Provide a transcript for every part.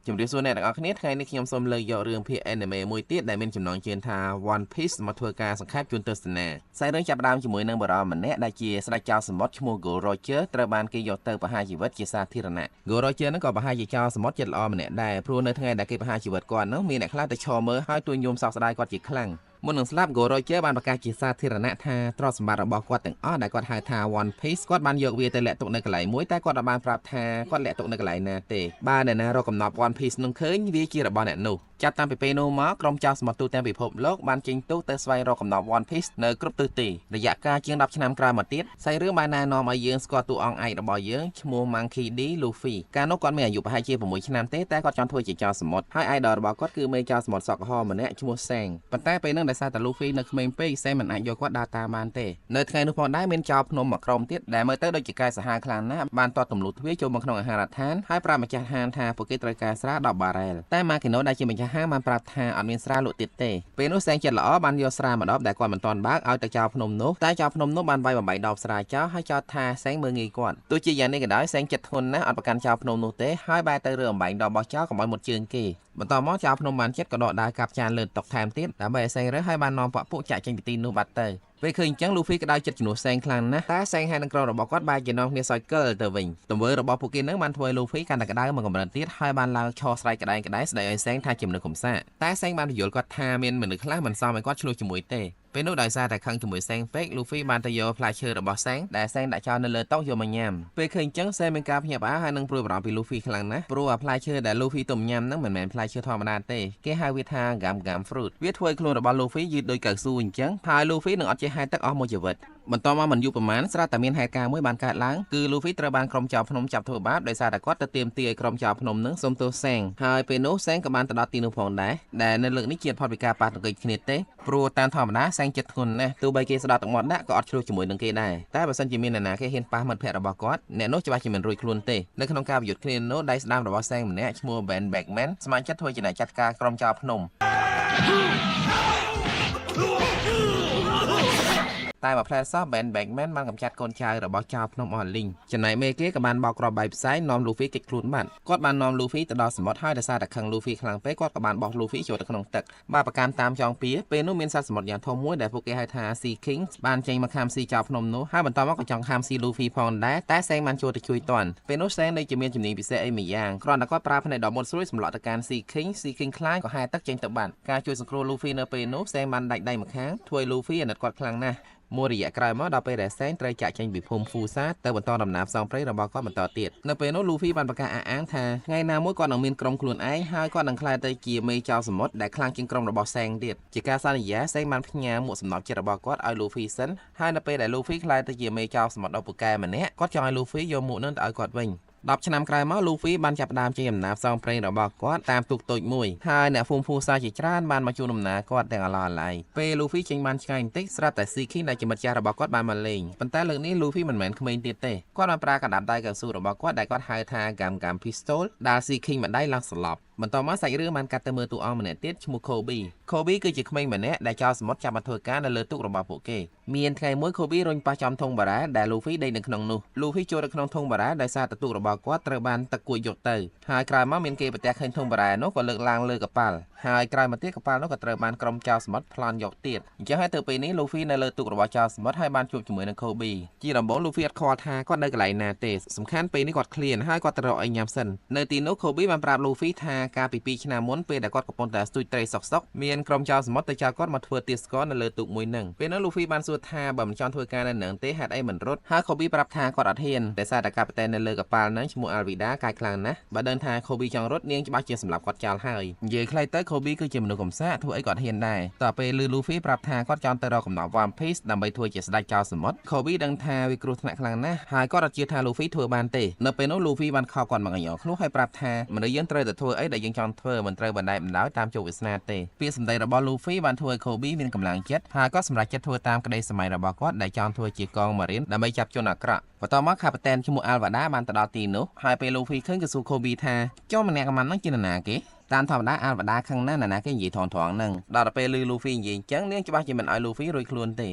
ជំរាបសួរអ្នកទាំងអស់គ្នាថ្ងៃនេះខ្ញុំសូមលើកយករឿងភាគ anime មួយទៀតដែលមានចំណងជើងថា One Piece មកធ្វើការសង្ខេបជូនទស្សនាខ្សែរឿងចាប់ផ្ដើមជាមួយនឹងបុរសម្នាក់ដែលជាស្ដេចចោរសមុទ្រឈ្មោះ Gold Roger ត្រូវបានគេយកទៅប្រហារជីវិតជាសាធារណៈ Gold Roger ហ្នឹងក៏ប្រហែលជាចោរសមុទ្រចិត្តល្អម្នាក់ដែរព្រោះនៅថ្ងៃដែលគេប្រហារជីវិតគាត់នោះមានអ្នកខ្លះទៅឈរមើលហើយទួញយំសោកស្ដាយគាត់ជាខ្លាំងមុននឹងស្លាប់ Gold Roger បានប្រកាសជាសាធារណៈថាទ្រព្យសម្បត្តិរបស់គាត់ទាំងអស់ដែលគាត់ហៅថា One Piece គាត់បានយកវាទៅលាក់ទុកនៅកន្លែងមួយតែគាត់អត់បានប្រាប់ថាគាត់លាក់ទុកនៅកន្លែងណាទេបើអ្នកណារកកំណប់ One Piece នឹងឃើញវាជារបស់អ្នកនោះចាប់តាំងពីពេលនោះមកក្រុមចោរសមុទ្រទូទាំងពិភពលោកបានចេញទូកទៅស្វែងរកកំណប់ One Piece នៅគ្រប់ទិសទីរយៈកាលជាង10ឆ្នាំក្រោយមកទៀតសាច់រឿងបានណែនាំឲ្យយើងស្គាល់តួអង្គឯករបស់យើងឈ្មោះ Monkey D. Luffy កាលនោះគាត់មានអាយុប្រហែលជា6ឆ្នាំទេតែគាត់ចង់ធ្វើជាចោរសមុទ្រហើយ idol របស់គាត់គឺមេចោរសមុទ្រសក់ក្រហមម្នាក់ឈ្មោះ Shanks ប៉ុន្តែពេលនោះដោយសារតែ Luffy នៅក្មេងពេក Shanks មិនអាចយកគាត់ដើរតាមបានទេនៅថ្ងៃនោះផងដែរមានចោរភ្នំមួយក្រុមទៀតដែលមើលទៅដូចជាកែសាហាវខ្លាំងណាស់បានទាត់ទម្លុះទ្វារចូលមកក្នុងអាហារដ្ឋានហើយប្រាប់ម្ចាស់ហាងថាពួកគេត្រូវការស្រា10បារ៉ែលតែ Makino ដែលជាម្ចាស់ហាងបានប្រាប់ថាអត់មានស្រាលក់ទៀតទេពេលនោះ Shanks ចិត្តល្អបានយកស្រាមួយដបដែលគាត់មិនទាន់បើកឲ្យទៅចោរភ្នំនោះតែចោរភ្នំនោះបានវាយបំបែកដបស្រាចោលហើយចោទថា Shanks មើលងាយគាត់ទោះជាយ៉ាងនេះក៏ដោយ Shanks ចិត្តធ្ងន់ណាស់អត់ប្រកាន់ចោរភ្នំនោះទេហើយបែរទៅរើអំបែងដបរបស់ចោលកុំឲ្យមុតជើងគេបន្តមកចោរភ្នំបានចិត្តក៏ដកដាវកាប់ចានលើតុថែមទៀតដើម្បីឲ្យ Shanks រើសហើយបាននាំពួកពួកចាក់ចេញពីទីនោះបាត់ទៅពេលឃើញអញ្ចឹង Luffy ក៏ដោយចិត្តជំនួស Shanks ខ្លាំងណាស់តែ Shanks ហើយនឹងក្រុមរបស់គាត់បែរជានាំគ្នាសើចកិលទៅវិញទង្វើរបស់ពួកគេនឹងបានធ្វើឲ្យ Luffy កាន់តែក្តៅមកកម្រិតទៀតហើយបានឡើងឈរស្រែកក្តែងក្តែស្ដីឲ្យ Shanks ថាជាមនុស្សកំសាកតែ Shanks បានពន្យល់គាត់ថាមានមនុស្សខ្លះមិនសមឲ្យគាត់ឆ្លោះជាមួយទេពេលនោះដោយសារតែខឹងជាមួយ Shanks ពេក Luffy បានទៅយកផ្លែឈើរបស់ Shanks ដែល Shanks ដាក់ចោលនៅលើតុយកមកញ៉ាំពេលឃើញអញ្ចឹង Shanks មានការភ្ញាក់ផ្អើលហើយនឹងព្រួយបារម្ភពី Luffy ខ្លាំងណាស់ព្រោះអាផ្លែឈើដែល Luffy ទុំញ៉ាំហ្នឹងមិនមែនផ្លែឈើធម្មតាទេគេហៅវាថា Gum Gum Fruit វាធ្វើឲ្យខ្លួនរបស់ Luffy យឺតដូចកៅស៊ូអញ្ចឹងហើយ Luffy នឹងអត់ចេះហែលទឹកអស់មួយជីវិតបន្តមកមិនយូរប្រហែលស្រាប់តែមានហេតុការណ៍មួយបានកើតឡើងគឺ Luffy ត្រូវបានក្រុមចោរភ្នំចាប់ធ្វើបាបដោយសារតែគាត់ទៅទាមទារឲ្យក្រុមចោរភ្នំនឹងសុំទោស Shanks ហើយពេលនោះ Shanks ក៏បានទៅដល់ទីនោះផងដែរដែលនៅលើកនេះជាផុតពីការប៉ះទង្គិចគ្នាទេព្រោះតាមធម្មតា Shanks ចិត្តធ្ងន់ណាស់ទោះបីគេស្ដោតទឹកមាត់ដាក់ក៏អត់ឆ្លោះជាមួយនឹងគេដែរតែបើសិនជាមានអ្នកណាគេហ៊ានប៉ះមិត្តភក្តិរបស់គាត់អ្នកនោះច្បាស់ជាមិនរួចខ្លួនទេនៅក្នុងការប្រយុទ្ធគ្នានោះដៃស្ដាំរបស់ Shanks ម្នាក់ឈ្មោះ Ben Beckman ស្ម័គ្រចិត្តធ្វើជាអ្នកចាត់ការក្រុមចោរភ្នំតែមួយផ្លែសោះ Ben Beckman បានកម្ចាត់កូនចៅរបស់ចោរភ្នំអស់លីងចំណែកមេគេក៏បានបោកគ្រាប់បែកផ្សែងនាំ Luffy គេចខ្លួនបាត់គាត់បាននាំ Luffy ទៅដល់សមុទ្រហើយដោយសារតែខឹង Luffy ខ្លាំងពេកគាត់ក៏បានបោះ Luffy ចូលទៅក្នុងទឹកបាទប្រកាន់តាមចងពៀពេលនោះមានសត្វសមុទ្រយ៉ាងធំមួយដែលពួកគេហៅថា Sea King បានចេញមកខាំស៊ីចោរភ្នំនោះហើយបន្តមកក៏ចង់ខាំស៊ី Luffy ផងដែរតែ Shanks បានចូលទៅជួយទាន់ពេលនោះ Shanks ដូចជាមានជំនាញពិសេសអីមួយយ៉ាងគ្រាន់តែគាត់ប្រើភ្នែកដ៏មុតស្រួយសម្លក់ទៅកាន់ Sea King Sea King ខ្លាចក៏ហែលទឹកចេញទៅបាត់ការជួយសង្គ្រោះ Luffy នៅពេលនោះ Shanks បានដាច់ដៃម្ខាងធ្វើឲ្យ Luffy អាណិតគាត់ខ្លាំងណាស់មួយរយៈក្រោយមកដល់ពេលដែល Shanks ត្រូវចាក់ចេញពីភូមិ Fusa ទៅបន្តដំណើរផ្សងព្រេងរបស់គាត់បន្តទៀតនៅពេលនោះ Luffy បានប្រកាសអះអាងថាថ្ងៃណាមួយគាត់នឹងមានក្រុមខ្លួនឯងហើយគាត់នឹងក្លាយទៅជាមេចោរសមុទ្រដែលខ្លាំងជាងក្រុមរបស់ Shanks ទៀតជាការសន្យា Shanks បានផ្ញើមួកសំណប់ចិត្តរបស់គាត់ឲ្យ Luffy សិនហើយនៅពេលដែល Luffy ក្លាយទៅជាមេចោរសមុទ្រដ៏ពូកែម្នាក់គាត់ចង់ឲ្យ Luffy យកមួកនឹងទៅឲ្យគាត់វិញ10ឆ្នាំក្រោយមក Luffy បានចាប់ផ្ដើមចេញដំណើរផ្សងព្រេងរបស់គាត់តាមទូកតូចមួយហើយអ្នកភូមិ Fusa ជាច្រើនបានមកជួនដំណើរគាត់ទាំងអឡោះអាល័យពេល Luffy ចេញបានឆ្ងាយបន្តិចស្រាប់តែ Sea King ដែលជាមិត្តចាស់របស់គាត់បានមកលេងប៉ុន្តែលើកនេះ Luffy មិនមែនក្មេងទៀតទេគាត់បានប្រើកណ្ដាប់ដៃកៅស៊ូរបស់គាត់ដែលគាត់ហៅថា Gum Gum Pistol ដាល់ Sea King ម្ដាយឡើងស្លាប់បន្តមកសាច់រឿងបានកាត់ទៅមើលតួអង្គម្នាក់ទៀតឈ្មោះ Kobe Kobe គឺជាក្មេងម្នាក់ដែលចោលសមុទ្រចាប់មកធ្វើការនៅលើទូករបស់ពួកគេមានថ្ងៃមួយ Kobe រុញប៉ះចំធុងបារ៉ាដែល Luffy ដេកនៅក្នុងនោះ Luffy ចូលទៅក្នុងធុងបារ៉ាដោយសារតែទូករបស់គាត់ត្រូវបានទឹកគួចយកទៅហើយក្រោយមកមានគេប្រទះឃើញធុងបារ៉ានោះក៏លើកឡើងលើកប៉ាល់ហើយក្រោយមកទៀតកប៉ាល់នោះក៏ត្រូវបានក្រុមចោរសមុទ្រប្លន់យកទៀតអញ្ចឹងហើយទៅពេលនេះ Luffy នៅលើទូករបស់ចោរសមុទ្រហើយបានជួបជាមួយនឹង Kobe ជាដំបូង Luffy អត់ខ្វល់ថាគាត់នៅកន្លែងណាទេសំខាន់ពេលនេះគាត់ឃ្លានហើយគាត់ទៅរកអីញ៉ាំសិននៅទីនោះ Kobe បានប្រាប់ Luffy ថាកាលពី2ឆ្នាំមុនពេលដែលគាត់កំពុងតែស្ទូចត្រីសុកសុកមានក្រុមចោរសមុទ្រទៅចោលគាត់មកធ្វើទាសករនៅលើទូកមួយនឹងពេលនោះ Luffy បានសួរថាបើមិនចង់ធ្វើការនៅនឹងទេហេតុអីមិនរត់ហើយ Kobe ប្រាប់ថាគាត់អត់ហ៊ានតែសារតែកាពីតែននៅលើកប៉ាល់ហ្នឹងឈ្មោះ Alvida កាយខ្លាំងណាស់បើដឹងថា Kobe ចង់រត់នាងច្បាស់ជាសម្លាប់គាត់ចោលហើយនិយាយខ្លីទៅ Kobe គឺជាមនុស្សកំសាកធ្វើអីគាត់ហ៊ានដែរតទៅពេល Luffy ប្រាប់ថាគាត់ចង់ទៅរកកំណប់ One Piece ដើម្បីធ្វើជាស្ដេចចោរសមុទ្រ Kobe ដឹងថាវាគ្រោះថ្នាក់ខ្លាំងណាស់ហើយគាត់អត់ជឿថា Luffy ធ្វើបានទេនៅពេលនោះ Luffy បានខោគាត់មកញ៉ឃ្លោះហើយប្រាប់ថាមនុស្សយើងត្រូវតែធ្វើអីដែលយើងចង់ធ្វើមិនត្រូវបណ្ដែតបណ្ដោយតាមជោគវាសនាទេពាក្យសម្ដីរបស់ Luffy បានធ្វើឲ្យ Kobe មានកម្លាំងចិត្តហើយគាត់សម្រេចចិត្តធ្វើតាមក្តីសម័យរបស់គាត់ដែលចង់ធ្វើជាកងម៉ារីនដើម្បីចាប់ជនអាក្រក់បន្តមកខាប៉ាតែនឈ្មោះ Alvada បានទៅដល់ទីនោះហើយពេល Luffy ឃើញក៏សួរ Kobe ថាចុះម្នាក់កំាំហ្នឹងជានរណាគេតាមធម្មតា Alvada ខឹងណាស់នរណាគេនិយាយថងៗហ្នឹងដល់ទៅពេលឮ Luffy និយាយអញ្ចឹងនាងច្បាស់ជាមិនឲ្យ Luffy រួចខ្លួនទេ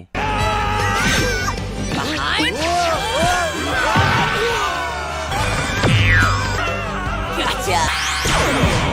Gotcha!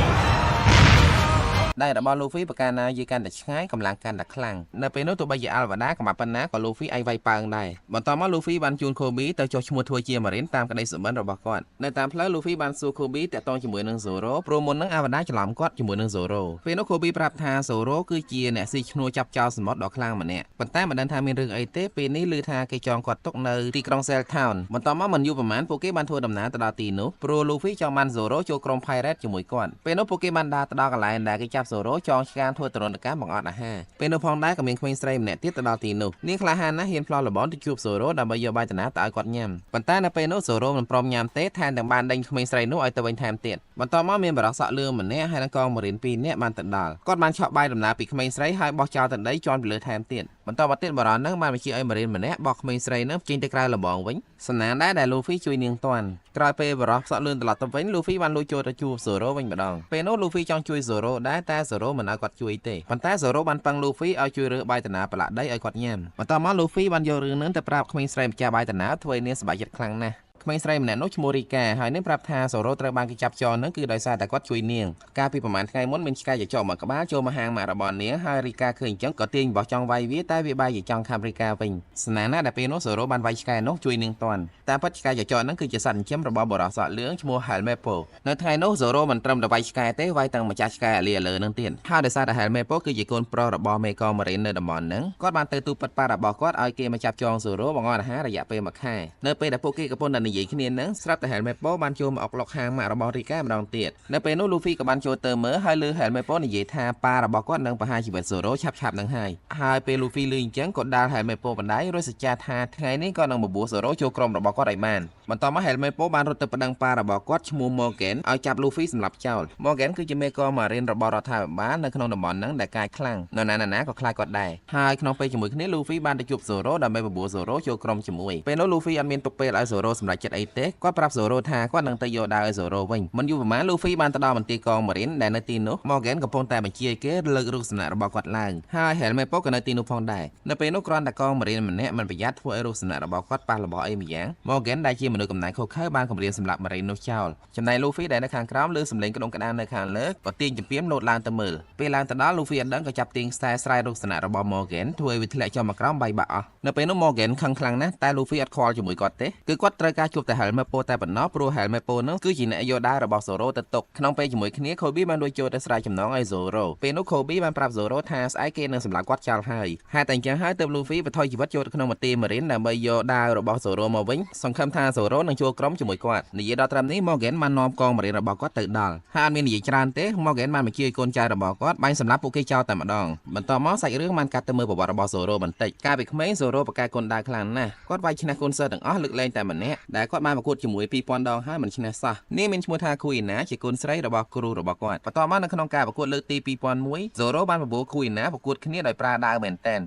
ដៃរបស់ Luffy ប្រការណាយឺកាន់តែឆ្ងាយកម្លាំងកាន់តែខ្លាំងនៅពេលនោះទោះបីជា Alvada កម្បាប់ប៉ុណ្ណាក៏ Luffy អាចវាយប៉ើងដែរបន្ទាប់មក Luffy បានជូន Kobe ទៅចុះឈ្មោះធ្វើជា Marine តាមក្តីសុបិនរបស់គាត់នៅតាមផ្លូវ Luffy បានសួរ Kobe តាក់ទងជាមួយនឹង Zoro ព្រោះមុននឹង Alvada ច្រឡំគាត់ជាមួយនឹង Zoro ពេលនោះ Kobe ប្រាប់ថា Zoro គឺជាអ្នកស៊ីឈ្នួលចាប់ចោលសមុទ្រដ៏ខ្លាំងម្នាក់ប៉ុន្តែមិនដឹងថាមានរឿងអីទេពេលនេះឮថាគេចងគាត់ទុកនៅទីក្រុង Shell Town បន្ទាប់មកមិនយូរប្រហែលពួកគេបានធ្វើដំណើរទៅដល់ទីនោះព្រោះ Luffy ចង់បាន Zoro ចូលក្រុម Pirate ជាមួយគាត់ពេលនោះពួកគេបានដើរទៅដល់កន្លែងដែលគេចាប់ Zoro ចងឆ្កាងធ្វើទរណកម្មបង្អត់អាហារពេលនោះផងដែរក៏មានក្មេងស្រីម្នាក់ទៀតទៅដល់ទីនោះនាងក្លាហានណាស់ហ៊ានផ្លោះលបងទៅជួប Zoro ដើម្បីយកបាយតាណាទៅឲ្យគាត់ញ៉ាំប៉ុន្តែនៅពេលនោះ Zoro មិនព្រមញ៉ាំទេថែមទាំងបានដេញក្មេងស្រីនោះឲ្យទៅវិញថែមទៀតបន្ទាប់មកមានបរិស័កលឿងម្នាក់ហើយនឹងកងម៉ារីន2នាក់បានទៅដល់គាត់បានឆក់បាយដំណើរពីក្មេងស្រីហើយបោះចោលទៅដីជាន់ពីលើថែមទៀតបន្តមកទៀតបរិសនឹងបានបញ្ជាឲ្យម៉ារីនម្នាក់បោះក្មេងស្រីនឹងចេញទៅក្រៅលបងវិញសំណាងដែរដែល Luffy ជួយនាងទាន់ក្រោយពេលបរិសសក់លឿនត្រឡប់ទៅវិញ Luffy បានលួចចូលទៅជួប Zoro វិញម្ដងពេលនោះ Luffy ចង់ជួយ Zoro ដែរតែ Zoro មិនឲ្យគាត់ជួយទេប៉ុន្តែ Zoro បានពឹង Luffy ឲ្យជួយរើសបាយតាណាប្រឡាក់ដីឲ្យគាត់ញ៉ាំបន្ទាប់មក Luffy បានយករឿងនឹងទៅប្រាប់ក្មេងស្រីម្ចាស់បាយតាណាធ្វើឲ្យនាងសប្បាយចិត្តខ្លាំងណាស់ក្មេងស្រីម្នាក់នោះឈ្មោះរីកាហើយនាងប្រាប់ថាសូរ៉ូត្រូវបានគេចាប់ចងនឹងគឺដោយសារតែគាត់ជួយនាងកាលពីប្រហែលថ្ងៃមុនមានឆ្កែចចកមួយក្បាលចូលមកហាងម៉ាក់របស់នាងហើយរីកាឃើញអញ្ចឹងក៏ទាញបោះចង់វាយវាតែវាបែរជាចង់ខាំរីកាវិញស្នាណាដែលពេលនោះសូរ៉ូបានវាយឆ្កែនោះជួយនាងទាន់តាមពិតឆ្កែចចកនឹងគឺជាសត្វចិញ្ចឹមរបស់បុរសសក់លឿងឈ្មោះ Helmeppo នៅថ្ងៃនោះសូរ៉ូមិនត្រឹមតែវាយឆ្កែទេវាយទាំងម្ចាស់ឆ្កែអាលីអាលើនឹងទៀតហើយដោយសារតែ Helmeppo គឺជាកូនប្រុសរបស់មេកងម៉ារីននៅតំបន់ហ្នឹងគាត់បានទៅទូពិតប៉ារបស់គាត់ឲ្យគេមកចាប់ចងសូរ៉ូបង្អត់អាហាររយៈពេលមួយខែនៅពេលដែលពួកគេកំពុងតែនិយាយគ្នានឹងស្រាប់តែ Helmeppo បានចូលមកអុកឡុកហាងម៉ាក់របស់រីកាម្ដងទៀតនៅពេលនោះ Luffy ក៏បានចូលទៅមើលហើយលើ Helmeppo និយាយថាប៉ារបស់គាត់នឹងប្រហារជីវិត Zoro ឆាប់ៗនឹងហើយហើយពេល Luffy លឺអញ្ចឹងក៏ដាល់ Helmeppo បណ្ដៃរួចសច្ចាថាថ្ងៃនេះគាត់នឹងបបួល Zoro ចូលក្រុមរបស់គាត់ឲ្យបានបន្ទាប់មក Helmeppo បានរត់ទៅប្តឹងប៉ារបស់គាត់ឈ្មោះ Morgan ឲ្យចាប់ Luffy សម្លាប់ចោល Morgan គឺជាមេកងម៉ារីនរបស់រដ្ឋាភិបាលនៅក្នុងតំបន់ហ្នឹងដែលកាយខ្លាំងនរណាក៏ខ្លាចគាត់ដែរហើយក្នុងពេលជាមួយគ្នា Luffy បានទៅជួប Zoro ដើម្បីបបួល Zoro ចូលក្រុមជាមួយពេលនោះ Luffy អត់មានទុកពេលឲ្យ Zoro សម្រេចចិត្តអីទេគាត់ប្រាប់ Zoro ថាគាត់នឹងទៅយកដាវឲ្យ Zoro វិញមិនយូរប៉ុន្មាន Luffy បានទៅដល់មន្ទីរកងម៉ារីនដែលនៅទីនោះ Morgan កំពុងតែបញ្ជាឲ្យគេលើករូបសំណាករបស់គាត់ឡើងហើយ Helmeppo ក៏នៅទីនោះផងដែរនៅពេលនោះគ្រាន់តែកងម៉ារីនម្នាក់មិនប្រយ័ត្នធ្វើឲ្យរូបសំណាករបស់គាត់ប៉ះរបស់អីម្យ៉ាង Morgan ដែលជាមនុស្សកំណាចខុសខើបានគំរាមសម្លាប់ម៉ារីននោះចោលចំណែក Luffy ដែលនៅខាងក្រោមលើសំឡេងក្ដុងក្ដាននៅខាងលើក៏ទាញចម្ពាមលោតឡើងទៅមើលពេលឡើងទៅដល់ Luffy អត់ដឹងក៏ចាប់ទាញខ្សែស្រែរូបសំណាករបស់ Morgan ធ្វើឲ្យវាធ្លាក់ចុះមកក្រោមបែកបាក់អស់នៅពេលនោះ Morgan ខឹងខ្លាំងណាស់តែ Luffy អត់ខ្វល់ជាមួយគាត់ទេគឺគាត់ត្រូវការជួបតែ Helmeppo តែប៉ុណ្ណោះព្រោះ Helmeppo នោះគឺជាអ្នកយកដាវរបស់ Zoro ទៅទុកក្នុងពេលជាមួយគ្នា Kobe បានលួចចូលទៅស្រាយចំណងឲ្យ Zoro ពេលនោះ Kobe បានប្រាប់ Zoro ថាស្អែកគេនឹងសម្លាប់គាត់ចោលហើយហេតុតែអញ្ចឹងហើយទើប Luffy បន្ថយជីវិតចូលទៅក្នុងមន្ទីរ Marine ដើម្បីយកដាវរបស់ Zoro មកវិញសង្ឃឹមថា Zoro នឹងចូលក្រុមជាមួយគាត់និយាយដល់ត្រឹមនេះ Morgan បាននាំកង Marine របស់គាត់ទៅដល់ហើយអត់មាននិយាយច្រើនទេ Morgan បានបញ្ជាឲ្យកូនចៅរបស់គាត់បាញ់សម្លាប់ពួកគេចោលតែម្ដងបន្ទាប់មកសាច់រឿងបានកាត់ទៅមើលប្រវត្តិរបស់ Zoro បន្តិចកាលពីក្មេង Zoro ប្រកែកកូនដាវខ្លាំងណាស់គាត់វាយឈ្នះកូនសិស្សទាំងអស់លើកលែងតែម្នាក់ដែលគាត់បានប្រកួតជាមួយ2000ដងហើយមិនឈ្នះសោះនាងមានឈ្មោះថា Kuina ជាកូនស្រីរបស់គ្រូរបស់គាត់បន្ទាប់មកនៅក្នុងការប្រកួតលើកទី2001 Zoro បានបបួល Kuina ប្រកួតគ្នាដោយប្រើដាវមែនទែន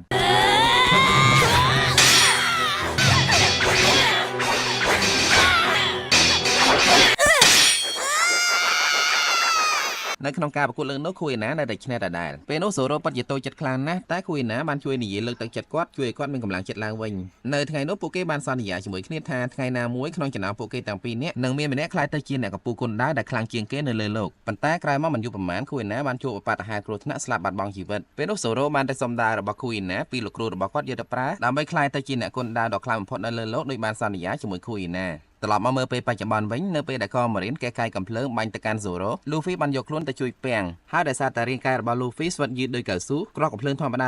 នៅក្នុងការប្រកួតលើកនោះ Kuina នៅតែឈ្នះដដែលពេលនោះ Zoro ពិតជាតូចចិត្តខ្លាំងណាស់តែ Kuina បានជួយនិយាយលើកទឹកចិត្តគាត់ជួយឲ្យគាត់មានកម្លាំងចិត្តឡើងវិញនៅថ្ងៃនោះពួកគេបានសន្យាជាមួយគ្នាថាថ្ងៃណាមួយក្នុងចំណោមពួកគេទាំងពីរនាក់នឹងមានម្នាក់ក្លាយទៅជាអ្នកកំពូលគុនដាវដែលខ្លាំងជាងគេនៅលើលោកប៉ុន្តែក្រោយមកមិនយូរប៉ុន្មាន Kuina បានជួបឧបទ្ទហេតុគ្រោះថ្នាក់ស្លាប់បាត់បង់ជីវិតពេលនោះ Zoro បានទៅសុំដាវរបស់ Kuina ពីលោកគ្រូរបស់គាត់យកទៅប្រើដើម្បីក្លាយទៅជាអ្នកគុនដាវដ៏ខ្លាំងបំផុតនៅលើលោកដោយបានសន្យាជាមួយ Kuina ត្រឡប់មកមើលពេលបច្ចុប្បន្នវិញនៅពេលដែលកងម៉ារីនកែកាយកំភ្លើងបាញ់ទៅកាន់ Zoro Luffy បានយកខ្លួនទៅជួយពាំងហើយដោយសារតែរាងកាយរបស់ Luffy ស្វិតយឺតដោយកៅស៊ូគ្រាប់កំភ្លើងធម្មត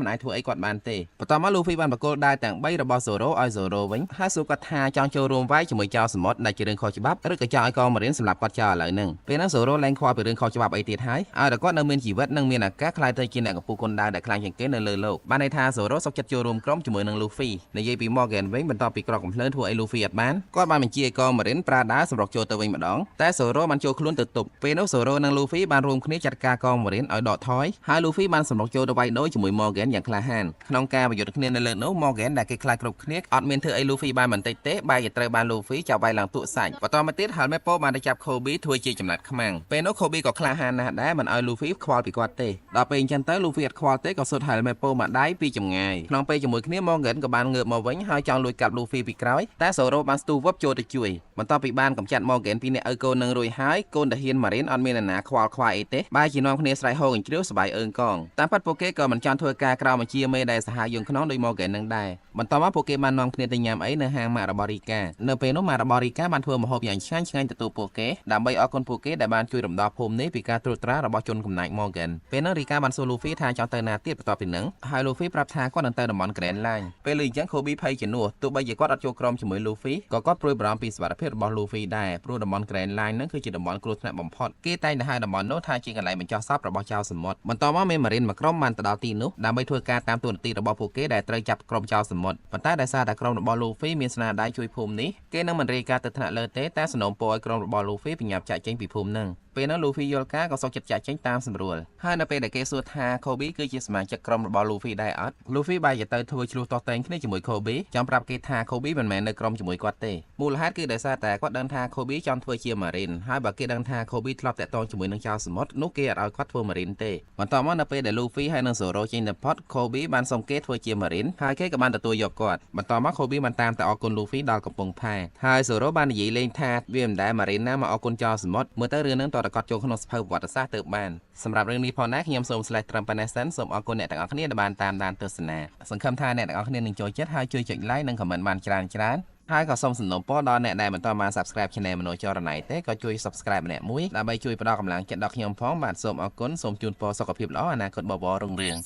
ាមិនអាចធ្វើអីគាត់បានទេបន្ទាប់មក Luffy បានបកគលដាវទាំង3របស់ Zoro ឲ្យ Zoro វិញហើយសួរគាត់ថាចង់ចូលរួមវាយជាមួយចៅសមុទ្រដែលជារឿងខុសច្បាប់ឬក៏ចង់ឲ្យកងម៉ារីនសម្លាប់គាត់ចោលឥឡូវហ្នឹងពេលហ្នឹង Zoro លែងខ្វល់ពីរឿងខុសច្បាប់អីទៀតហើយឲ្យតែគាត់នៅមានជីវិតនិងមានឱកាសក្លាយទៅជាអ្នកកំពូលគុនដាវដែលខ្លាំងជាងគេនៅលើលោកបានន័យថា Zoro សុខចិត្តចូលរួមក្រុមជាមួយនឹង Luffy និយាយពី Morgan វិញបន្ទាប់ពីគ្រាប់កំភ្លើងធ្វើឲ្យ Luffy អត់បានគាត់បានបញ្ជាឲ្យកងម៉ារីនប្រើដាវសម្រុកចូលទៅវិញម្ដងតែ Zoro បានចូលខ្លួនទៅទប់ពេលនោះ Zoro និង Luffy បានរួមគ្នាចាត់ការកងម៉ារីនឲ្យដកថយហើយ Luffy បានសម្រុកចូលទៅវាយដូរជាមួយ Morgan យ៉ាងក្លាហានក្នុងការប្រយុទ្ធគ្នានៅលើនោះ Morgan ដែលគេខ្លាចគ្រប់គ្នាអត់មានធ្វើអី Luffy បានបន្តិចទេបែរជាត្រូវបាន Luffy ចាប់វាយឡើងទក់សាច់បន្តមកទៀត Helmeppo បានទៅចាប់ Kobe ធ្វើជាចំណាត់ខ្មាំងពេលនោះ Kobe ក៏ក្លាហានណាស់ដែរមិនឲ្យ Luffy ខ្វល់ពីគាត់ទេដល់ពេលអញ្ចឹងទៅ Luffy អត់ខ្វល់ទេក៏សុទ្ធ Helmeppo មកដៃពីចម្ងាយក្នុងពេលជាមួយគ្នា Morgan ក៏បានងើបមកវិញហើយចង់លួចកាប់ Luffy ពីក្រោយតែ Zoro បានស្ទុះវឹបចូល ចូលទៅជួយបន្ទាប់ពីបានកម្ចាត់ Morgan ពីអ្នកឪកូននឹងរួចហើយកូនតាហ៊ាន Marine អត់មាននរណាខ្វល់ខ្វាយអីទេបែរជានាំគ្នាស្រែកហូរកញ្ជ្រៀវសប្បាយអើងកងតាមពិតពួកគេក៏មិនចង់ធ្វើការក្រោមបញ្ជាមេដែលសាហាវយងខ្នងដោយ Morgan នឹងដែរបន្ទាប់មកពួកគេបាននាំគ្នាទៅញ៉ាំអីនៅហាងម៉ាក់របស់រីកានៅពេលនោះម៉ាក់របស់រីកាបានធ្វើម្ហូបយ៉ាងឆ្ងាញ់ឆ្ងាញ់ទទួលពួកគេដើម្បីអរគុណពួកគេដែលបានជួយរំដោះភូមិនេះពីការត្រួតត្រារបស់ជនកំណាច Morgan ពេលនោះរីកាបានសួរ Luffy ថាចង់ទៅណាទៀតបន្ទាប់ពីនឹងហើយ Luffy ប្រាប់ថាគាត់នឹងទៅតំបន់ Grand Line ពេលឮអញ្ចឹង Kobe ភ័យជំនួសទោះបីជាគាត់អត់ចូលក្រុមជាមួយ Luffy ក៏គាត់ព្រួយបារម្ភពីសុវត្ថិភាពរបស់ Luffy ដែរព្រោះតំបន់ Grand Line ហ្នឹងគឺជាតំបន់គ្រោះថ្នាក់បំផុតគេតែងតែហៅតំបន់នោះថាជាកន្លែងបញ្ចុះសពរបស់ចៅសមុទ្របន្ទាប់មកមាន Marine មួយក្រុមបានទៅដល់ទីនោះដើម្បីធ្វើការតាមតួនាទីរបស់ពួកគេដែលត្រូវចាប់ក្រុមចៅសមុទ្រប៉ុន្តែដោយសារតែក្រុមរបស់ Luffy មានស្នាដៃជួយភូមិនេះគេនឹងមិនរាយការណ៍ទៅថ្នាក់លើទេតែសំណូមពរឲ្យក្រុមរបស់ Luffy ប្រញាប់ចាកចេញពីភូមិហ្នឹងពេលនោះ Luffy យល់ការក៏សុខចិត្តចាកចេញតាមសម្រួលហើយនៅពេលដែលគេសួរថា Kobe គឺជាសមាជិកក្រុមរបស់ Luffy ដែរអត់ Luffy បែរជាទៅធ្វើឆ្លោះទាស់ទែងគ្នាជាមួយ Kobe ចង់ប្រាប់គេថា Kobe មិនមែននៅក្រុមជាមួយគាត់ទេមូលហេតុគឺដោយសារតែគាត់ដឹងថា Kobe ចង់ធ្វើជា Marine ហើយបើគេដឹងថា Kobe ធ្លាប់តាក់ទងជាមួយនឹងចៅសមុទ្រនោះគេអត់ឲ្យគាត់ធ្វើ Marine ទេបន្ទាប់មកនៅពេលដែល Luffy ហើយនិង Zoro ចេញទៅផុត Kobe បានសុំគេធ្វើជា Marine ហើយគេក៏បានទទួលយកគាត់បន្ទាប់មក Kobe បានតាមទៅអរគុណ Luffy ដល់កំពង់ផែហើយ Zoro បាននិយាយលេងថាវាមិនដែល Marine ណាមកអរគុណចៅសមុទ្រមើលទៅរឿងហ្នឹងតើតកត់ចូលក្នុងសភៅប្រវត្តិសាស្ត្រទៅបានសម្រាប់រឿងនេះផងដែរខ្ញុំសូម slash ត្រឹមប៉ុណ្ណេះសិនសូមអរគុណអ្នកទាំងអស់គ្នាដែលបានតាមដានទស្សនាសង្ឃឹមថាអ្នកទាំងអស់គ្នានឹងចូលចិត្តហើយជួយចុច like និង comment បានច្រើនច្រើនហើយក៏សូមសំណូមពរដល់អ្នកដែលមិនទាន់បាន Subscribe Channel មនោចរណៃទេក៏ជួយ Subscribe ម្នាក់មួយដើម្បីជួយផ្ដល់កម្លាំងចិត្តដល់ខ្ញុំផងបាទសូមអរគុណសូមជូនពរសុខភាពល្អអនាគតបវររុងរឿង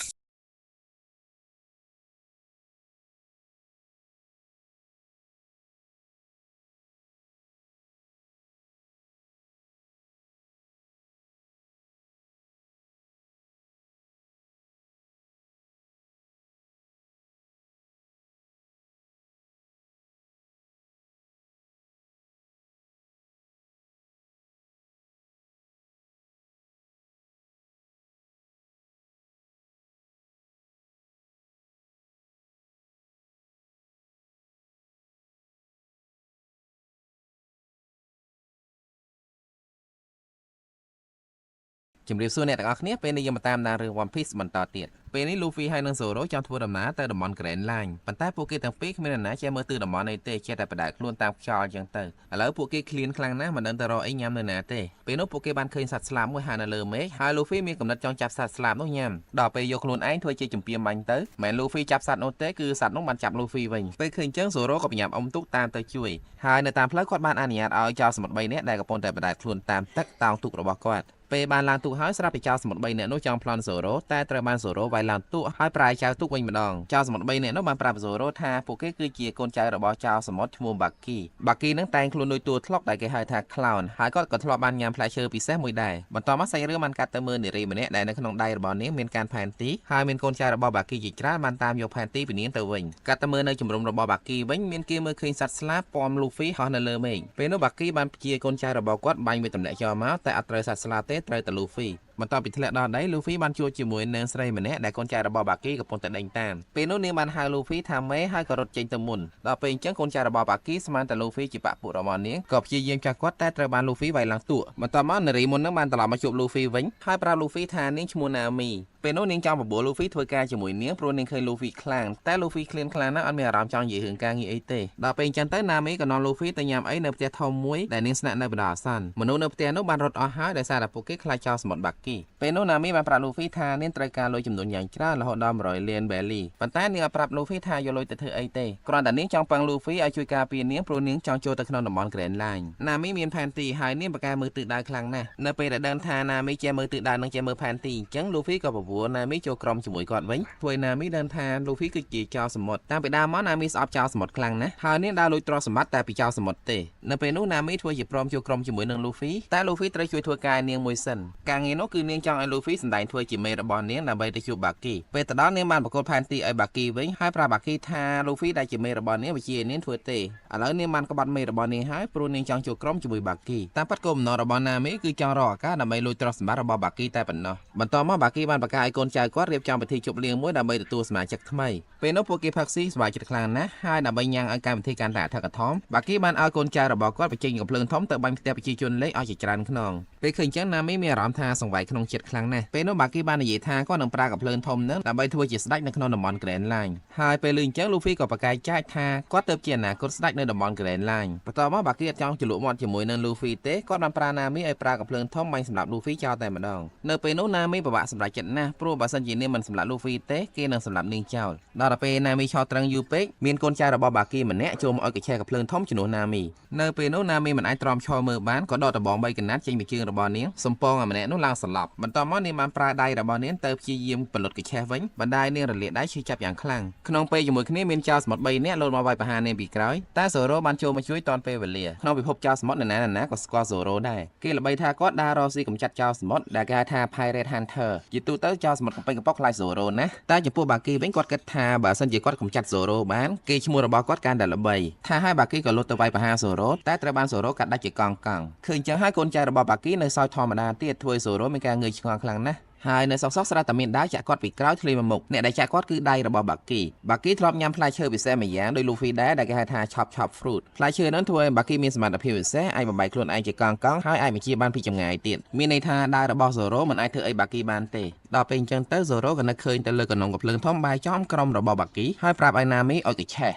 ជំរាបសួរអ្នកទាំងអស់គ្នាពេលនេះយើងមកតាមដានរឿង One Piece បន្តទៀតពេលនេះ Luffy ហើយនិង Zoro ចង់ធ្វើដំណើរទៅតំបន់ Grand Line ប៉ុន្តែពួកគេទាំងពីរគ្មាននរណាចេះមើលទិសតំបន់នេះទេចេះតែបដៅខ្លួនតាមខ្យល់អញ្ចឹងទៅឥឡូវពួកគេឃ្លានខ្លាំងណាស់មិនដឹងទៅរកអីញ៉ាំនៅណាទេពេលនោះពួកគេបានឃើញសត្វស្លាបមួយហើរនៅលើមេឃហើយ Luffy មានកំណត់ចង់ចាប់សត្វស្លាបនោះញ៉ាំដល់ពេលយកខ្លួនឯងធ្វើជាចម្ពាមបាញ់ទៅមិន Luffy ចាប់សត្វនោះទេគឺសត្វនោះបានចាប់ Luffy វិញពេលឃើញអញ្ចឹង Zoro ក៏ប្រញាប់អុំទូកតាមទៅជួយហើយនៅតាមផ្លូវគាត់បានអនុញ្ញាតឲ្យចោរសមុទ្រ3នាក់ដែលកំពុងតែបដៅខ្លួនតាមទឹកតោងទូករបស់គាត់ពេលបានឡើងទូកហើយស្រាប់ពីចៅសមុទ្រ3នាក់នោះចង់ប្លន់ Zoro តែត្រូវបាន Zoro វាយឡើងទូកហើយប្រាយចៅទូកវិញម្ដងចៅសមុទ្រ3នាក់នោះបានប្រាប់ Zoro ថាពួកគេគឺជាកូនចៅរបស់ចៅសមុទ្រឈ្មោះ Baki Baki នឹងតែងខ្លួនដូចតួថ្លុកដែលគេហៅថា Clown ហើយគាត់ក៏ធ្លាប់បានញ៉ាំផ្លែឈើពិសេសមួយដែរបន្ទាប់មកសាច់រឿងបានកាត់ទៅមើលនារីម្នាក់ដែលនៅក្នុងដៃរបស់នាងមានការផែនទីហើយមានកូនចៅរបស់ Baki ជាច្រើនបានតាមយកផែនទីពីនាងទៅវិញកាត់ទៅមើលនៅជំរំរបស់ Baki វិញមានគេមើលឃើញសត្វស្លាបពំ Luffy ហោះនៅលើមេឃពេលនោះ Baki បានព្យាកូនចៅរបស់គាត់បាញ់វាទម្លាក់ចោលមកតែអត់ត្រូវសត្វស្លាបទេត្រូវតែ Luffy បន្ទាប់ពីធ្លាក់ដល់ដី Luffy បានជួបជាមួយនឹងស្រីម្នាក់ដែលកូនចៅរបស់ Baki កំពុងតែដេញតាមពេលនោះនាងបានហៅ Luffy ថាមេហើយក៏រត់ចេញទៅមុនដល់ពេលអញ្ចឹងកូនចៅរបស់ Baki ស្មានតែ Luffy ជាបក្សពួករបស់នាងក៏ព្យាយាមចាប់គាត់តែត្រូវបាន Luffy វាយឡើងតួបន្ទាប់មកនារីមុននឹងបានត្រឡប់មកជួប Luffy វិញហើយប្រាប់ Luffy ថានាងឈ្មោះ Nami ពេលនោះនាងចង់បបួល Luffy ធ្វើការជាមួយនាងព្រោះនាងឃើញ Luffy ខ្លាំងតែ Luffy ឃ្លានខ្លាំងណាស់អត់មានអារម្មណ៍ចង់និយាយរឿងការងារអីទេដល់ពេលអញ្ចឹងទៅ Nami ក៏នាំ Luffy ទៅញ៉ាំអីនៅផ្ទះធំមួយដែលនាងស្នាក់នៅបណ្ដោះអាសន្នមនុស្សនៅផ្ទះនោះបានរត់អស់ហើយដោយសារតែពួកគេខ្លាចចោលសមុទ្រ Baki ពេលនោះ Nami បានប្រាប់ Luffy ថានាងត្រូវការលុយចំនួនយ៉ាងច្រើនរហូតដល់100លាន Belly ប៉ុន្តែនាងអត់ប្រាប់ Luffy ថាយកលុយទៅធ្វើអីទេគ្រាន់តែនាងចង់ពឹង Luffy ឲ្យជួយការពារនាងព្រោះនាងចង់ចូលទៅក្នុងតំបន់ Grand Line Nami មានផែនទីហើយនាងប្រកែមើលទិសដៅខ្លាំងណាស់នៅពេលដែលដឹងថា Nami ចេះមើលទិសដៅនិងចេះមើលផែនទីអញ្ចឹង Luffy ក៏បបួល Nami ចូលក្រុមជាមួយគាត់វិញធ្វើឲ្យ Nami ដឹងថា Luffy គឺជាចៅសមុទ្រតាំងពីដើមមក Nami ស្អប់ចៅសមុទ្រខ្លាំងណាស់ហើយនាងដើរលួចទ្រព្យសម្បត្តិតែពីចៅសមុទ្រទេនៅពេលនោះ Nami ធ្វើជាព្រមចូលក្រុមជាមួយនឹង Luffy តែ Luffy ត្រូវជួយធ្វើការនាងមួយសិនការងារនោះគឺនាងចង់ឲ្យ Luffy សម្ដែងធ្វើជាមេរបស់នាងដើម្បីទៅជួប Baki ពេលទៅដល់នាងបានប្រគល់ផែនទីឲ្យ Baki វិញហើយប្រាប់ Baki ថា Luffy ដែលជាមេរបស់នាងវាជានាងធ្វើទេឥឡូវនាងបានក្បត់មេរបស់នាងហើយព្រោះនាងចង់ចូលក្រុមជាមួយ Baki តាមពិតគោលបំណងរបស់ Nami គឺចង់រកឱកាសដើម្បីលួចទ្រព្យសម្បត្តិរបស់ Baki តែប៉ុណ្ណោះបន្ទាប់មក Baki បានប្រកាសឲ្យកូនចៅគាត់រៀបចំពិធីជប់លៀងមួយដើម្បីទទួលសមាជិកថ្មីពេលនោះពួកគេផឹកស៊ីសប្បាយចិត្តខ្លាំងណាស់ហើយដើម្បីញ៉ាំងឲ្យកម្មវិធីកាន់តែអធិកអធម Baki បានឲ្យកូនចៅរបស់គាត់បញ្ចេញកំភ្លើងធំទៅបាញ់ផ្ទះប្រជាជនលេខឲ្យជាច្រើនខ្នង ពេលឃើញចឹងណាមីមានអារម្មណ៍ថាសង្វេគក្នុងចិត្តខ្លាំងណាស់ពេលនោះបាគីបាននិយាយថាគាត់នឹងប្រើកាំភ្លើងធំនឹងដើម្បីធ្វើជាស្ដេចនៅក្នុងតំបន់ Grand Line ហើយពេលលឺអញ្ចឹងលូហ្វីក៏ប្រកែកចាចថាគាត់ទៅជាអនាគតស្ដេចនៅតំបន់ Grand Line បន្ទាប់មកបាគីអត់ចង់ជលក់មាត់ជាមួយនឹងលូហ្វីទេគាត់បានប្រើណាមីឲ្យប្រើកាំភ្លើងធំបាញ់សម្លាប់លូហ្វីចោលតែម្ដងនៅពេលនោះណាមីពិបាកសម្រេចចិត្តណាស់ព្រោះបើសិនជានាងមិនសម្លាប់លូហ្វីទេគេនឹងសម្លាប់នាងចោលដល់ទៅពេលណាមីឆោតត្រឹងយូរពេកមានកូនចៅរបស់បាគីម្នាក់ចូលមកឲ្យកញ្ឆេះកាំភ្លើងធំជំនួសណាមីនៅពេលនោះណាមីមិនអាចទ្រាំឈរមើលបានក៏ដកដបង3កណាត់ចេញពីជើងរបស់នាងសំពងឲ្យម្នាក់នោះឡើងសន្លប់បន្ទាប់មកនាងបានប្រើដៃរបស់នាងទៅព្យាយាមផលិតកញ្ឆេះវិញបណ្ដាយនាងរលាកដៃឈឺចាប់យ៉ាងខ្លាំងក្នុងពេលជាមួយគ្នាមានចៅសមុទ្រ3នាក់លោតមកវាយប្រហារនាងពីក្រោយតែសូរ៉ូបានចូលមកជួយតាន់ពេលវេលាក្នុងពិភពចៅសមុទ្រនរណាក៏ស្គាល់សូរ៉ូដែរគេល្បីថាគាត់ដើររកស៊ីកម្ចាត់ចៅសមុទ្រដែលគេហៅថា Pirate Hunter ជាទូទៅចៅសមុទ្រកំពេញកំប៉ុកខ្លាចសូរ៉ូណាតែចំពោះបាគីវិញគាត់គិតថាបើសិនជាគាត់កម្ចាត់សូរ៉ូបានគេឈ្មោះរបស់គាត់កាន់តែល្បីថាឲ្យបាគីក៏លុតទៅវាយប្រហារសូរ៉ូតែត្រូវបានសូរ៉ូកាត់ដាច់ជាកង់កង់ឃើញចឹងហើយកូនចៅរបស់បាគីនៅសោយធម្មតាទៀតធ្វើសូរ៉ូមានការងឿយឆ្ងល់ខ្លាំងណាស់ហើយនៅសុកសុកស្រាប់តែមានដាវចាក់គាត់ពីក្រោយធ្លាយមកមុខអ្នកដែលចាក់គាត់គឺដៃរបស់បាគីបាគីធ្លាប់ញ៉ាំផ្លែឈើពិសេសម្យ៉ាងដោយលូហ្វីដែរដែលគេហៅថាឆប់ឆប់ fruit ផ្លែឈើនោះធ្វើឲ្យបាគីមានសមត្ថភាពពិសេសអាចបំបែកខ្លួនឯងជាកង់កង់ហើយអាចបញ្ជាបានពីចម្ងាយទៀតមានន័យថាដាវរបស់សូរ៉ូមិនអាចធ្វើអីបាគីបានទេដល់ពេលអញ្ចឹងទៅសូរ៉ូក៏នឹកឃើញទៅលើកណ្ដុងកំភ្លើងធំបាយចំក្រុមរបស់បាគីហើយប្រាប់ឲ្យណាមីឲ្យកញ្ឆេះ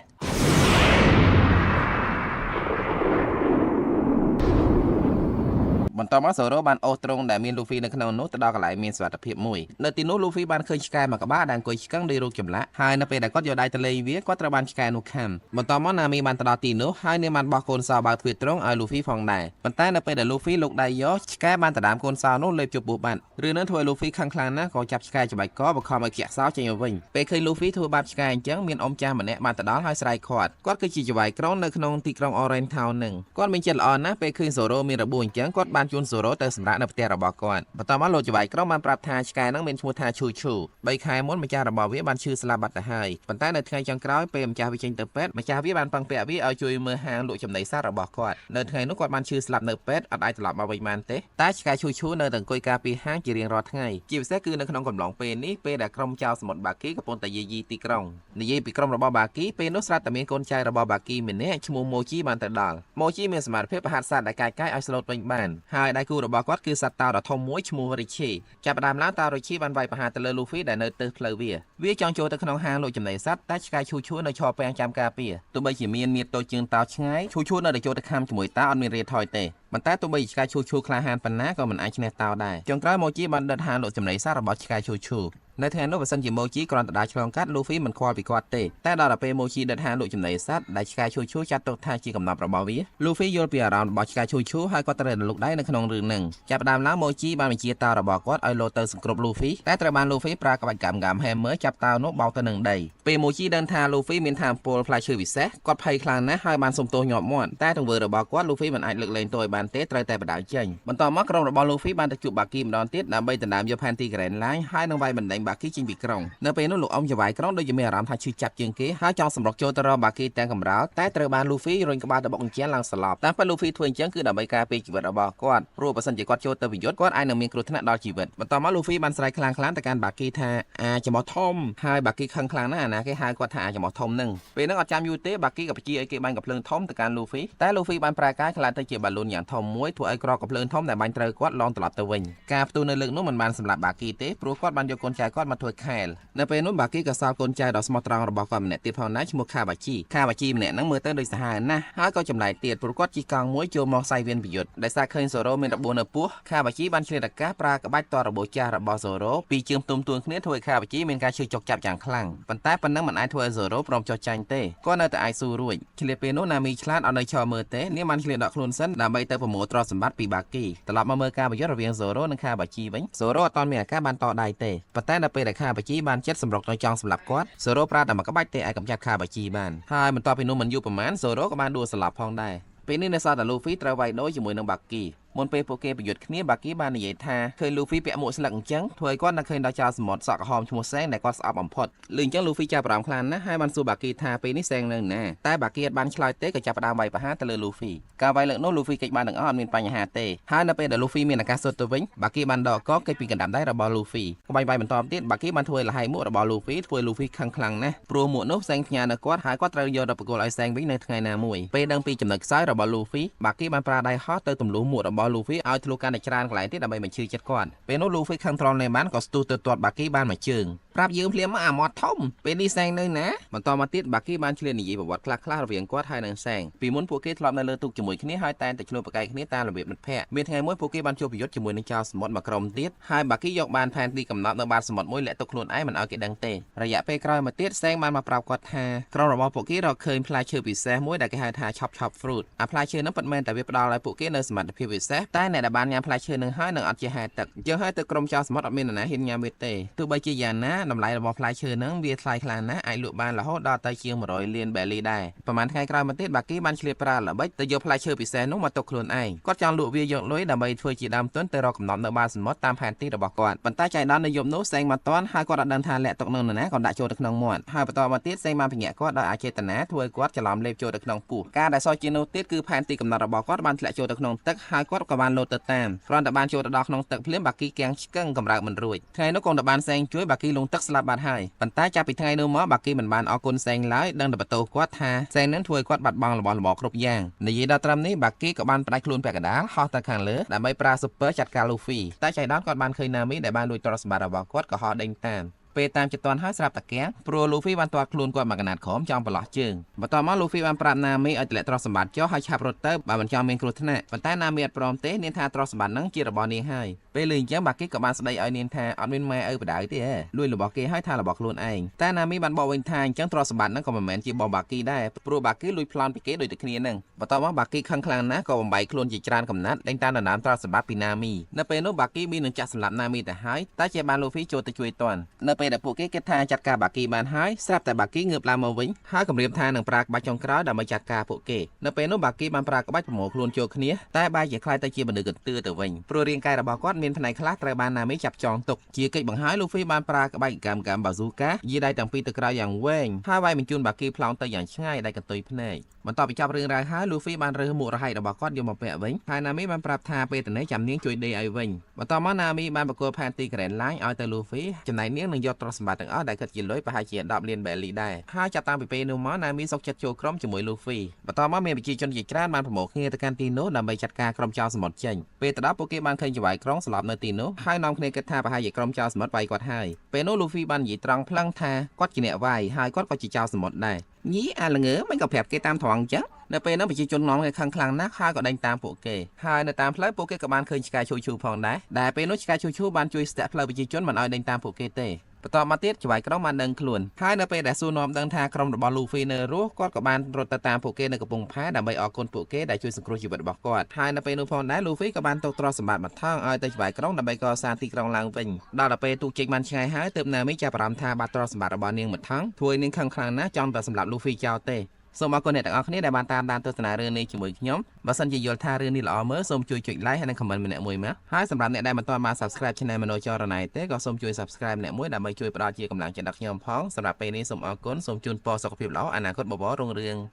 បន្ទាប់មកសូរ៉ូបានអូសទ្រុងដែលមានលូហ្វីនៅក្នុងនោះទៅដល់កន្លែងមានសុវត្ថិភាពមួយនៅទីនោះលូហ្វីបានឃើញឆ្កែមួយក្បាលដែលអង្គុយឆ្កឹងដោយរូបចម្លាក់ហើយនៅពេលដែលគាត់យកដៃទៅលេងវាគាត់ត្រូវបានឆ្កែនោះខាំបន្ទាប់មកណាមីបានទៅដល់ទីនោះហើយនាងបានបោះកូនសោបើកទ្វារទ្រុងឲ្យលូហ្វីផងដែរប៉ុន្តែនៅពេលដែលលូហ្វីលូកដៃយកឆ្កែបានដណ្ដើមកូនសោនោះលេបជប់ពោះបាត់រឿងនោះធ្វើឲ្យលូហ្វីខឹងខ្លាំងណាស់ក៏ចាប់ឆ្កែច្បាច់កបង្ខំឲ្យខ្យាក់សោចេញមកវិញពេលឃើញលូហ្វីធ្វើបាបឆ្កែអញ្ចឹងមានអ៊ំចាស់ម្នាក់បានទៅដល់ហើយស្រែកខាត់គាត់គឺជាចៅហ្វាយក្រុងនៅក្នុងទីក្រុង Orange Town នឹងគាត់មានចិត្តល្អណាស់ពេលឃើញសូរ៉ូមានរបួសអញ្ចឹងគាត់បានជូនសូរ៉ូទៅសម្រាប់នៅផ្ទះរបស់គាត់បន្ទាប់មកលោកចៅហ្វាយក្រុងបានប្រាប់ថាឆ្កែហ្នឹងមានឈ្មោះថាឈូឈូ3ខែមុនម្ចាស់របស់វាបានឈឺស្លាប់បាត់ទៅហើយប៉ុន្តែនៅថ្ងៃចុងក្រោយពេលម្ចាស់វាចេញទៅពេទ្យម្ចាស់វាបានពឹងពាក់វាឲ្យជួយមើលហាងលក់ចំណីសត្វរបស់គាត់នៅថ្ងៃនោះគាត់បានឈឺស្លាប់នៅពេទ្យអត់អាចត្រឡប់មកវិញបានទេតែឆ្កែឈូឈូនៅតែអង្គុយការពារហាងជារៀងរាល់ថ្ងៃជាពិសេសគឺនៅក្នុងកំឡុងពេលនេះពេលដែលក្រុមចៅសមុទ្របាគីកំពុងតែយាយីទីក្រុងនិយាយពីក្រុមរបស់បាគីពេលនោះស្រាប់តែមានកូនចៅរបស់បាគីម្នាក់ឈ្មោះម៉ូជីបានទៅដល់ម៉ូជីមានសមត្ថភាពប្រហាត់សត្វដែលកាយកាយឲ្យស្លូតវិញបានហើយដៃគូរបស់គាត់គឺសត្វតោដ៏ធំមួយឈ្មោះរីឈីចាប់ផ្ដើមឡើងតោរីឈីបានវាយប្រហារទៅលើលូហ្វីដែលនៅទិសផ្លូវវាចង់ចូលទៅក្នុងហាងលក់ចំណីសត្វតែឆ្កែឈូឈូនៅឈរពាំងចាំការពារទោះបីជាមានមៀតតូចជាងតោឆ្ងាយឈូឈូនៅតែចូលទៅខាំជាមួយតោអត់មានរាថយទេប៉ុន្តែទោះបីឆ្កែឈូឈូក្លាហានប៉ុណ្ណាក៏មិនអាចឈ្នះតោដែរចុងក្រោយម៉ូជីបានដិតហាងលក់ចំណីសត្វរបស់ឆ្កែឈូឈូនៅថ្ងៃនោះបើសិនជាម៉ូជីគ្រាន់តែដើរឆ្លងកាត់លូហ្វីមិនខ្វល់ពីគាត់ទេតែដល់ទៅពេលម៉ូជីដិតហាងលក់ចំណីសត្វដែលឆ្កែឈូឈូចាត់ទុកថាជាកំណប់របស់វាលូហ្វីយល់ពីអារម្មណ៍របស់ឆ្កែឈូឈូហើយគាត់ត្រូវតែលូកដៃនៅក្នុងរឿងហ្នឹងចាប់ផ្ដើមឡើងម៉ូជីបានបញ្ជាតោរបស់គាត់ឲ្យលោតទៅសង្គ្រប់លូហ្វីតែត្រូវបានលូហ្វីប្រើក្បាច់កាំកាំ hammer ចាប់តោនោះបោកទៅនឹងដីពេលម៉ូជីដឹងថាលូហ្វីមានថាមពលផ្លែឈើពិសេសគាត់ភ័យខ្លាំងណាស់ហើយបានសុំទោសញាប់មាត់តែទង្វើរបស់គាត់លូហ្វីមិនអាចលើកលែងទោសឲ្យបានទេត្រូវតែបដៅចេញបន្ទាប់មកក្រុមរបស់លូហ្វីបានទៅជួបបាគីម្ដងទៀតដើម្បីដណ្ដើមយកផែនទី Grand Line ហើយនឹងវាយបណ្ដេញបាគីចេញពីក្រុងនៅពេលនោះលោកអ៊ំចៅហ្វាយក្រុងដូចជាមានអារម្មណ៍ថាឈឺចាប់ជាងគេហើយចង់សម្រុកចូលទៅរកបាគីទាំងកម្រោលតែត្រូវបានលូហ្វីរុញក្បាលទៅបុកអញ្ចឹងឡើងស្លាប់តាមពិតលូហ្វីធ្វើអញ្ចឹងគឺដើម្បីការពារជីវិតរបស់គាត់ព្រោះបើសិនជាគាត់ចូលទៅប្រយុទ្ធគាត់អាចនឹងមានគ្រោះថ្នាក់ដល់ជីវិតបន្ទាប់មកលូហ្វីបានស្រែកខ្លាំងៗទៅកាន់បាគីថាអាចមោះធំហើយបាគីខឹងខ្លាំងណាស់អាណាគេហៅគាត់ថាអាចមោះធំនឹងពេលហ្នឹងអត់ចាំយូរទេបាគីក៏បញ្ជាឲ្យគេបាញ់កាំភ្លើងធំទៅកាន់លូហ្វីតែលូហ្វីបានប្រែកាយក្លាយទៅជាបាឡូនយ៉ាងធំមួយធ្វើឲ្យគ្រាប់កាំភ្លើងធំដែលបាញ់ត្រូវគាត់ឡងត្រឡប់ទៅវិញការផ្ទុះនៅលើកនោះមិនបានសម្លាប់បាគីទេព្រោះគាត់បានយកកូនចៅគាត់មកធ្វើខែលនៅពេលនោះបាគីក៏សល់កូនចៅដ៏ស្មោះត្រង់របស់គាត់ម្នាក់ទៀតផងដែរឈ្មោះខាបាជីខាបាជីម្នាក់ហ្នឹងមើលទៅដូចសាហាវណាស់ហើយក៏ចម្លែកទៀតព្រោះគាត់ជិះកង់មួយចូលមកសៃវៀនប្រយុទ្ធដោយសារឃើញសូរ៉ូមានរបួសនៅពោះខាបាជីបានឆ្លៀតឱកាសប្រើក្បាច់តរបួសចាស់របស់សូរ៉ូពីជើងផ្ទុំទួនគ្នាធ្វើឲ្យខាបាជីមានការឈឺចុកចាប់យ៉ាងខ្លាំងប៉ុន្តែប៉ុណ្ណឹងមិនអាចធ្វើឲ្យសូរ៉ូព្រមចុះចាញ់ទេគាត់នៅតែអាចស៊ូរួចឆ្លៀតពេលនោះណាមីឆ្លាតអត់នៅឈរមើលទេនាងបានឆ្លៀតដកខ្លួនសិនដើម្បីទៅប្រមូលទ្រព្យសម្បត្តិពីបាគីត្រឡប់មកមើលការប្រយុទ្ធរវាងសូរ៉ូនិងខាបាជីវិញសូរ៉ូអត់ទាន់មានឱកាសបានតដៃទេប៉ុន្តែនៅពេលដែលខាបាជីបានចិត្តសម្រុកទៅចង់សម្លាប់គាត់សូរ៉ូប្រើតែមួយក្បាច់ទេអាចកម្ចាត់ខាបាជីបានហើយបន្ទាប់ពីនោះមិនយូរប្រហែលសូរ៉ូក៏បានដួលស្លាប់ផងដែរពេលនេះនៅសល់តែលូហ្វីត្រូវវាយដូរជាមួយនឹងបាគីមុនពេលពួកគេប្រយុទ្ធគ្នាបាគីបាននិយាយថាឃើញលូហ្វីពាក់មួកស្លឹកអញ្ចឹងធ្វើឲ្យគាត់នឹកឃើញដល់ចៅសមុទ្រសក់ក្រហមឈ្មោះសែងដែលគាត់ស្អប់បំផុតលឺអញ្ចឹងលូហ្វីចាប់អារម្មណ៍ខ្លាំងណាស់ហើយបានសួរបាគីថាពេលនេះសែងនៅណាតែបាគីអត់បានឆ្លើយទេក៏ចាប់ផ្ដើមវាយប្រហារទៅលើលូហ្វីការវាយលើកនោះលូហ្វីគេចបានទាំងអស់អត់មានបញ្ហាទេហើយនៅពេលដែលលូហ្វីមានឱកាសសុទ្ធទៅវិញបាគីបានដកកគេចពីកណ្ដាប់ដៃរបស់លូហ្វីក្បាញ់វាយបន្តទៀតបាគីបានធ្វើឲ្យលហៃមួករបស់លូហ្វីធ្វើលូហ្វីខឹងខ្លាំងណាស់ព្រោះមួកនោះសែងផ្ញើនៅគាត់ហើយគាត់ត្រូវយកទៅប្រគល់ឲ្យសែងវិញនៅថ្ងៃណាមួយពេលដឹងពីចំណុចខ្សោយរបស់លូហ្វីបាគីបានប្រើដៃហោះទៅទម្លុះមួករបស់ របស់លូហ្វីឲ្យធ្លុះកាន់តែច្រើនកន្លែងទៀតដើម្បីបញ្ឈឺចិត្តគាត់ពេលនោះលូហ្វីខឹងត្រង់លេបានក៏ស្ទុះទៅទាត់បាគីបានមួយជើងប្រាប់យើងភ្លាមមកអាមាត់ធំពេលនេះសែងនៅណាបន្តមកទៀតបាគីបានឆ្លៀតនិយាយប្រវត្តិខ្លះៗរវាងគាត់ហើយនិងសែងពីមុនពួកគេធ្លាប់នៅលើទូកជាមួយគ្នាហើយតែងតែឆ្លោះប្រកែកគ្នាតាមរបៀបមិត្តភ័ក្តិមានថ្ងៃមួយពួកគេបានជួបប្រយុទ្ធជាមួយនឹងចៅសមុទ្រមួយក្រុមទៀតហើយបាគីយកបានផែនទីកំណត់នៅបាតសមុទ្រមួយលាក់ទុកខ្លួនឯងមិនឲ្យគេដឹងទេរយៈពេលក្រោយមកទៀតសែងបានមកប្រាប់គាត់ថាក្រុមរបស់ពួកគេរកឃើញផ្លែឈើពិសេសមួយដែលគេហៅថា chop chop fruit អាផ្លែឈើនោះពិតមែនតែវាផ្ដល់ឲ្យពួកគេនៅសមត្ថភាពពិសេសតែអ្នកដែលបានញ៉ាំផ្លែឈើនឹងហើយនឹងអត់ជាហែទឹកអញ្ចឹងហើយទៅក្រុមចៅសមុទ្រអត់មាននរណាហ៊ានញ៉ាំវាទេទោះបីជាយ៉ាងណាតម្លៃរបស់ផ្លែឈើនឹងវាថ្លៃខ្លាំងណាស់អាចលក់បានរហូតដល់ទៅជាង100លានបេលីដែរប្រហែលថ្ងៃក្រោយមកទៀតបាគីបានឆ្លៀតប្រើល្បិចទៅយកផ្លែឈើពិសេសនោះមកទុកខ្លួនឯងគាត់ចង់លក់វាយកលុយដើម្បីធ្វើជាដើមទុនទៅរកកំណត់នៅបាតសមុទ្រតាមផែនទីរបស់គាត់ប៉ុន្តែចៃដន្យនៅយប់នោះសែងមកតាន់ហើយគាត់អត់ដឹងថាលាក់ទុកនៅនរណាក៏ដាក់ចូលទៅក្នុងមាត់ហើយបន្តមកទៀតសែងបានពញាក់គាត់ដោយអចេតនាធ្វើឲ្យគាត់ច្រឡំលេបចូលទៅក្នុងពោះការដែលសោះជានោះទៀតគឺផែនទីកំណត់របស់គាត់បានធ្លាក់ចូលទៅក្នុងទឹកហើយគាត់ក៏បានលោតទៅតាមគ្រាន់តែបានចូលទៅដល់ក្នុងទឹកភ្លាមបាគីគាំងឆ្កឹងកម្រើកមិនរួចថ្ងៃនោះកងតែបានសែងជួយបាគីលងទឹកស្លាប់បាត់ហើយប៉ុន្តែចាប់ពីថ្ងៃនោះមកបាគីមិនបានអរគុណសែងឡើយដឹងតែបន្ទោសគាត់ថាសែងនឹងធ្វើឲ្យគាត់បាត់បង់របស់របរគ្រប់យ៉ាងនិយាយដល់ត្រឹមនេះបាគីក៏បានផ្ដាច់ខ្លួនពាក់កណ្ដាលហោះទៅខាងលើដើម្បីប្រើ super ចាត់ការលូហ្វីតែចៃដន្យគាត់បានឃើញណាមីដែលបានលួចទ្រព្យសម្បត្តិរបស់គាត់ក៏ហោះដេញតាមពេលតាមចិត្តទាន់ហើយស្រាប់តាកាំងព្រោះលូហ្វីបានទាត់ខ្លួនគាត់មកកណាត់ក្រោមចង់ប្រឡោះជើងបន្ទាប់មកលូហ្វីបានប្រាប់ណាមីឲ្យទម្លាក់ទ្រព្យសម្បត្តិចុះហើយឆាប់រត់ទៅបើមិនចង់មានគ្រោះថ្នាក់ប៉ុន្តែណាមីអត់ព្រមទេនាងថាទ្រព្យសម្បត្តិហ្នឹងជារបស់នាងហើយពេលលឺអញ្ចឹងបាគីក៏បានស្ដីឲ្យនាងថាអត់មានម៉ែឪបដៅទេលួចរបស់គេហើយថារបស់ខ្លួនឯងតែណាមីបានបកវិញថាអញ្ចឹងទ្រព្យសម្បត្តិហ្នឹងក៏មិនមែនជារបស់បាគីដែរព្រោះបាគីលួចប្លន់ពីគេដូចតែគ្នាហ្នឹងបន្ទាប់មកបាគីខឹងខ្លាំងណាស់ក៏បំបីខ្លួនជាច្រើនកំណាត់ដេញតាមដណ្ដើមទ្រព្យសម្បត្តិពីណាមីនៅពេលនោះបាគីមាននឹងចាក់សម្លាប់ណាមីទៅហើយតែជាបានលូហ្វីចូលទៅជួយទាន់នៅពេលដែលពួកគេគិតថាចាត់ការបាគីបានហើយស្រាប់តែបាគីងើបឡើងមកវិញហើយគម្រាមថានឹងប្រើក្បាច់ចុងក្រោយដើម្បីចាត់ការពួកគេនៅពេលនោះបាគីបានប្រើក្បាច់ប្រមូលខ្លួនចូលគ្នាតែបែរជាក្លាយទៅជាមនុស្សកន្ទឿទៅវិញព្រោះរាងកាយរបស់គាត់មានផ្នែកខ្លះត្រូវបានណាមីចាប់ចងទុកជាកិច្ចបង្ហើយលូហ្វីបានប្រើក្បាច់ហ្គាំបាស៊ូកាយាដៃទាំងពីរទៅក្រោយយ៉ាងវែងហើយវាយបញ្ជូនបាគីប្លោងទៅយ៉ាងឆ្ងាយដោយកន្ទុយភ្នែកបន្ទាប់ពីចប់រឿងរ៉ាវហើយលូហ្វីបានរើសមួករហែករបស់គាត់យកមកពាក់វិញហើយណាមីបានប្រាប់ថាពេលទៅនេះចាំនាងជួយដេឲ្យវិញបន្ទាប់មកណាមីបានប្រគល់ផែនទី Grand Line ឲ្យទៅលូហ្វីចំណែកនាងនឹងយកទ្រព្យសម្បត្តិទាំងអស់ដែលគិតជាលុយប្រហែលជា10លានបេលីដែរហើយចាប់តាំងពីពេលនោះមកណាមីសុកចិត្តចូលក្រុមជាមួយលូហ្វីបន្ទាប់មកមានប្រជាជនជាច្រើនបានប្រមូលគ្នាទៅកាន់ទីនោះដើម្បីចាត់ការក្រុមចោរសមុទ្រចេញពេលទៅដល់ពួកគេបានឃើញចៅហ្វាយក្រុងស្លាប់នៅទីនោះហើយនាំគ្នាគិតថាប្រហែលជាក្រុមចោរសមុទ្រវាយគាត់ហើយពេលនោះលូហ្វីបាននិយាយត្រង់ផ្លឹងថាគាត់ជាអ្នកវាយហើយគាត់ក៏ជាចោរសមុទ្រដែរញីអាល្ងើមិនក៏ប្រាប់គេតាមត្រង់អញ្ចឹងនៅពេលនោះប្រជាជននាំគ្នាខឹងខ្លាំងណាស់ហើយក៏ដេញតាមពួកគេហើយនៅតាមផ្លូវពួកគេក៏បានឃើញឆ្កែឈូឈូផងដែរដែលពេលនោះឆ្កែឈូឈូបានជួយស្ទាក់ផ្លូវប្រជាជនមិនឲ្យដេញតាមពួកគេទេបន្ទាប់មកទៀតចៅហ្វាយក្រុងបានដឹងខ្លួនហើយនៅពេលដែលសួរនាំដឹងថាក្រុមរបស់លូហ្វីនៅរស់គាត់ក៏បានរត់ទៅតាមពួកគេនៅកំពង់ផែដើម្បីអរគុណពួកគេដែលជួយសង្គ្រោះជីវិតរបស់គាត់ហើយនៅពេលនោះផងដែរលូហ្វីក៏បានទុកទ្រព្យសម្បត្តិមួយថងឲ្យទៅចៅហ្វាយក្រុងដើម្បីកសាងទីក្រុងឡើងវិញដល់ទៅពេលទូកចេញបានឆ្ងាយហើយទើបណាមីចាប់អារម្មណ៍ថាបាត់ទ្រព្យសម្បត្តិរបស់នាងមួយថងធ្វើឲ្យនាងខឹងខ្លាំងណាស់ចង់តែសម្លាប់លូហ្វីចោលទេសូមអរគុណអ្នកទាំងអស់គ្នាដែលបានតាមដានទស្សនារឿងនេះជាមួយខ្ញុំបើសិនជាយល់ថារឿងនេះល្អមើលសូមជួយចុច like ហើយនិង comment ម្នាក់មួយមកហើយសម្រាប់អ្នកដែលមិនទាន់បាន Subscribe Channel មនោចរណៃទេក៏សូមជួយ Subscribe ម្នាក់មួយដើម្បីជួយផ្ដល់ជាកម្លាំងចិត្តដល់ខ្ញុំផងសម្រាប់ពេលនេះសូមអរគុណសូមជូនពរសុខភាពល្អអនាគតបវររុងរឿង។